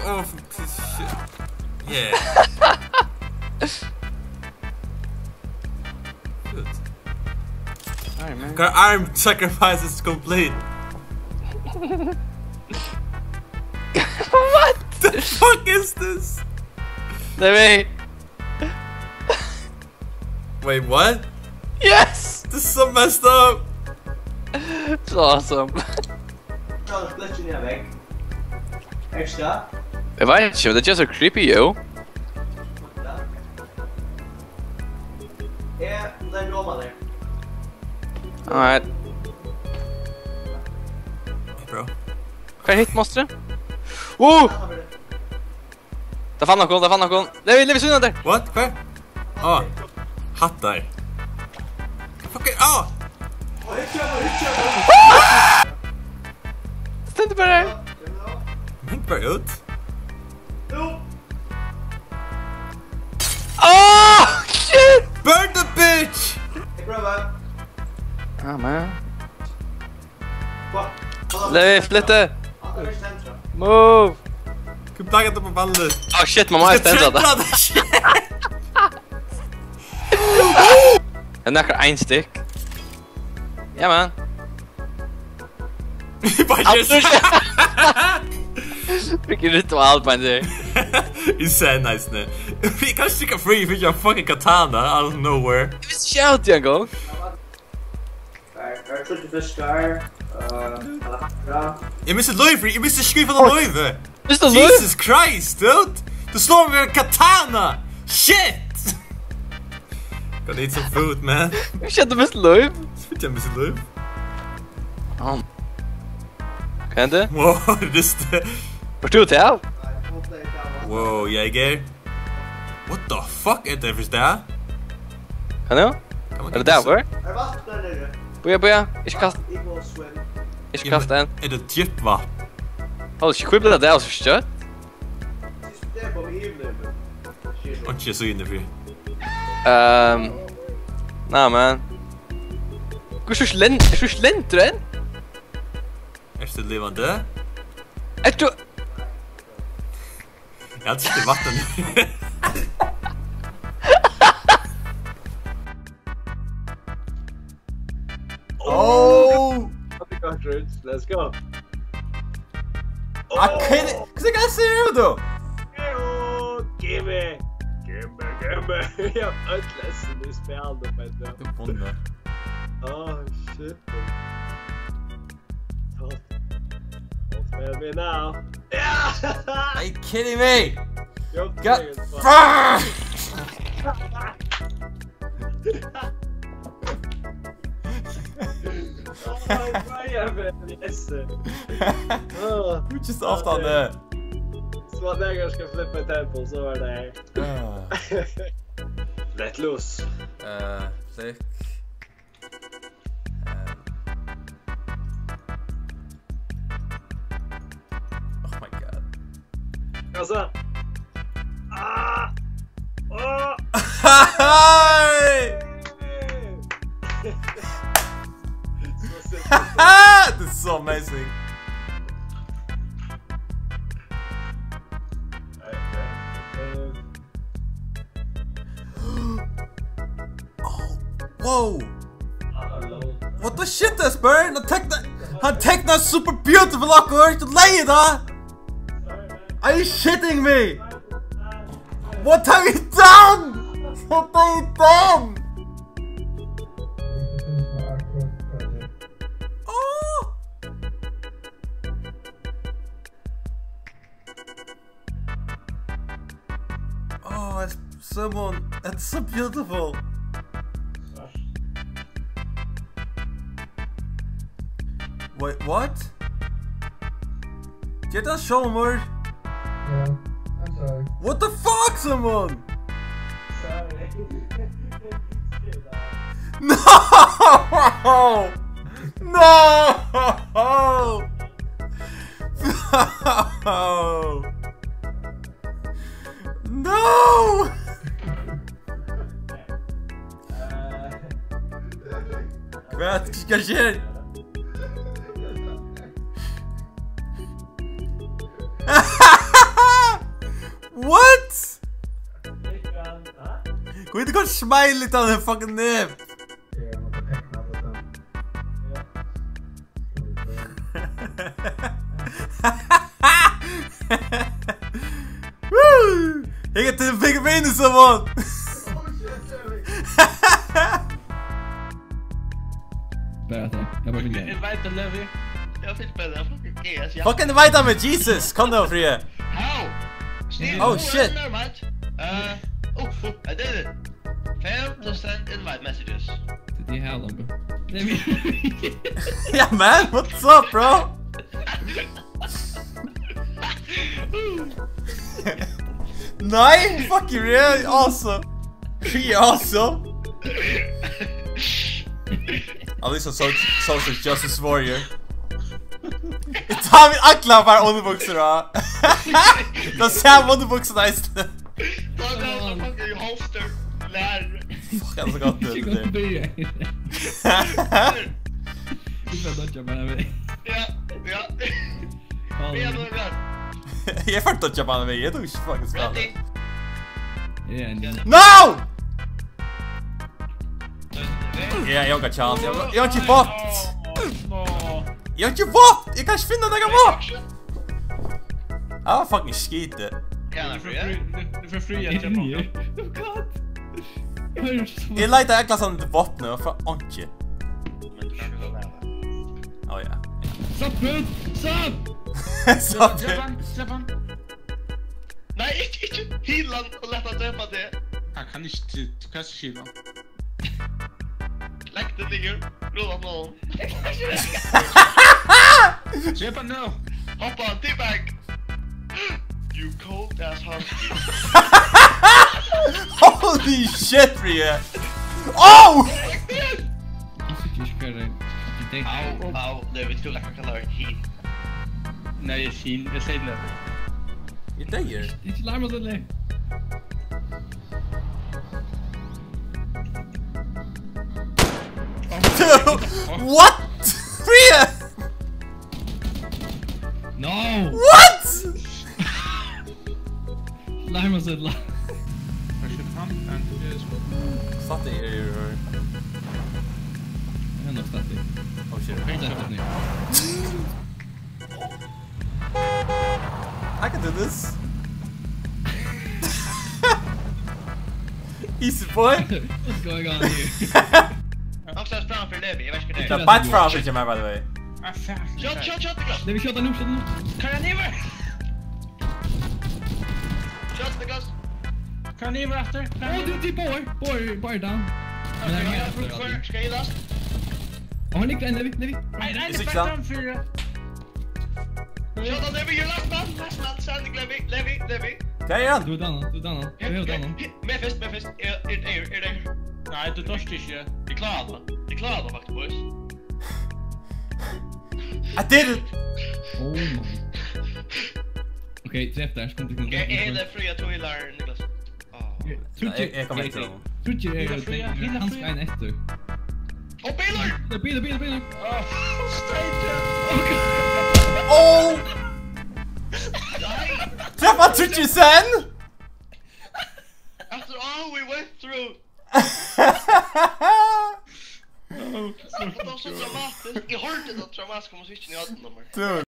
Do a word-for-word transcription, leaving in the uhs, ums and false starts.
Oh, fuck this shit. Yeah. Good. Sorry, man. Her arm sacrifice is complete. What? The fuck is this? Let me. Wait, what? Yes! This is so messed up! It's awesome. Tað er slett ikki nær vekk. Er tað? Eg veit ikki, men tað er just so creepy, jú. Ja. Ja, tað er normal her. Alright. Hey, bro. Hvar er hitt monstret? Wow! Tað fann okkum, tað fann okkum. Levi, Levi, sýn hann har. What? Hvar? Á. Hattar. Fuck it. Á! Stendur bara har. Hent bara út. Á, shit! Burn the bitch! Eg prøvi. Ah, man. Levi, flytt teg. Move. Hvat plagar tú við ballið? Oh shit, man má helst tendra tað. Tendra tað, shit. Eg nakar ein stykk. Ja, man. Bara yes. Fikk ritual, man, tað. Insane, nice, ne. Vit kanska ikki frí, vit fekk ein fucking katana out of nowhere. Eg visti ikki av tí eingong. Har, har er tríggir fiskar, eh, Alejandra. Eg misti lív, eg misti skíf av lívi. Misti lív? Jesus Christ, dude! Tú sló meg við katana! Shit! Gotta eat some food, man. Shit, tú misti lív? Shit, eg misti lív. Um. Hvat hendi? Wow, this the... Vart tú úti? Wow, Jaeger. What the fuck er tað fyri stað? Hvat nú? Kann man Er tað ikki der, so- hvor? Bíða, bíða. Ikki kasta. Ikki kasta enn. Er tað djúpt vatn? Hold, ikki, hví blívur tað so skjótt? Einki at sýna fyri. Ehm, nah, man. Hvussu slen-, hvussu slentur enn? Ert tú livandi? Ert tú Eg havi ikki vatn. Oh! Happy cartridge, let's go. I can't. Hvussu kann eg siga tað? Heyo, gimme, gimme, gimme. Eg havi øll lesson í spælinum, men Tú vunnu. Oh, shit. Don't, don't fail me now. Yeah! Are you kidding me? You're God, kidding, fuck! Oh, my God, yes. Oh, Tú just off on okay. there. So what, now you're gonna flip my temple, so are they. Ah. Let loose. Eh, flick. Ehm. Oh my God. Hvat so? Ah! Åh! Hey! So sick. This is so amazing. Nei, ja. Eh. Oh, wow. What the shit, Espen? Hann teknar, hann teknar super beautiful akkurát. Tú legði tað. Are you shitting me? What have you done? What have you done? Oh. Oh, it's someone, it's so beautiful. Wait, what? Get us, Sholmur. Yeah, I'm sorry. What the fuck, someone? Sorry. No! No! No! No! Hvat skal skje? Hví tú gert smiley til hann fucking nep? Woo! He get to the big penis of one. Bara at eg bara finn. Invite Levi. Eg fekk bara fucking yes, ja. Fucking invite meg, Jesus! Kom nú, Fríði. How? Steve, oh, shit. Never mind. Uh, oh, oh, I did it. Fail to send invite messages. Did he have them? Let me. Yeah, man, what's up, bro? Nei, fuck you, really awesome. She awesome. At least a so-, social justice warrior. Tá vit allar fara undirbuksur á. Tá sama undirbuksur eisini. Tá er tað fucking holster, lær. Fuck, hann er so gott, ikki gott at byrja. Tú fert at dodja bara veg. Ja, ja. Ja, nú er tað. Eg fari at dodja bara veg, eg dugi ikki fucking spæla. Ready? Ja, ja. No! Ja, eg havi ongan chance, eg havi, eg havi ikki vápn. Eg havi ikki vápn, eg kann ikki finna nakað vápn. Eg var fucking skítið. Ja, nei, Fríða. Tú fert frí, tú fert frí at drepa okkum. Eg leitaði allastaðni eftir vápni og fann einki. Men tú kann ikki vera. Ó, ja. Stop, dude! Stop! Stop, dude! Drep hann, drep hann. Nei, ikki, ikki heala hann og lat hann drepa teg. Hann kann ikki, tú kanst ikki heala hann. Legg teg niður, rulla hann. Drep hann nú. Hoppa hann, teabag. You cold ass hunk. Holy shit, Fríði. Oh! Eg fekk ikki hvar tað er. Au, au, nei, vit skulu lækka, kalla tað heal. Nei, eg syn, eg sigi tað. Eg deyði. Ikki larma so leingi. What? Fríði! No! What? Larma so illa. Kanskje fram, kanskje det er så. Satt i, i, i. Eg har nok satt i. Oh, shit. Eg har satt i. I can do this. Easy boy. What's going on here? Hann stóð framfyri Levi, eg veit ikki hvat tað er. Tað er bært framfyri hjá mær, by the way. Ah, fuck. Shot, shot, shot, Niklas. Levi, skjóta nú, skjóta nú. Koyr hann yvir. Shot, Niklas. Koyr hann yvir aftur. Koyr hann yvir. Ó, tú, tú, báðir, báðir, báðir down. Men hann er aftur, aftur. Skal eg last? Ó, hann liggur ein, Levi, Levi. Nei, nei, nei, framfyri. Shot, Levi, you're last man, last man, standing, Levi, Levi, Levi. Hvar er hann? Tú ert down, tú ert down. Tú ert down. Meg fyrst, meg fyrst. Er, er, er, er, er. Nei, tú torst ikki. Eg klári tað. Eg klári tað, faktisk, boys. I did it! Oh my. Ok, drep tær, skund, skund, skund. Ok, eg er Fríða, tú healar Niklas. Ah. Ok, Tríggir. Eg, eg komi eftir honum. Tríggir eru, healar Fríða, healar kanska Fríða. Ein eftir. Ó, bilur! Bilur, bilur, bilur, bilur! Ó, steik! Ó! Nei! Drepa tríggir senn! After all we went through. Tað var so dramatiskt. Eg hoyrdi tað dramatiska musikkin í høvdinum á mær. Dude.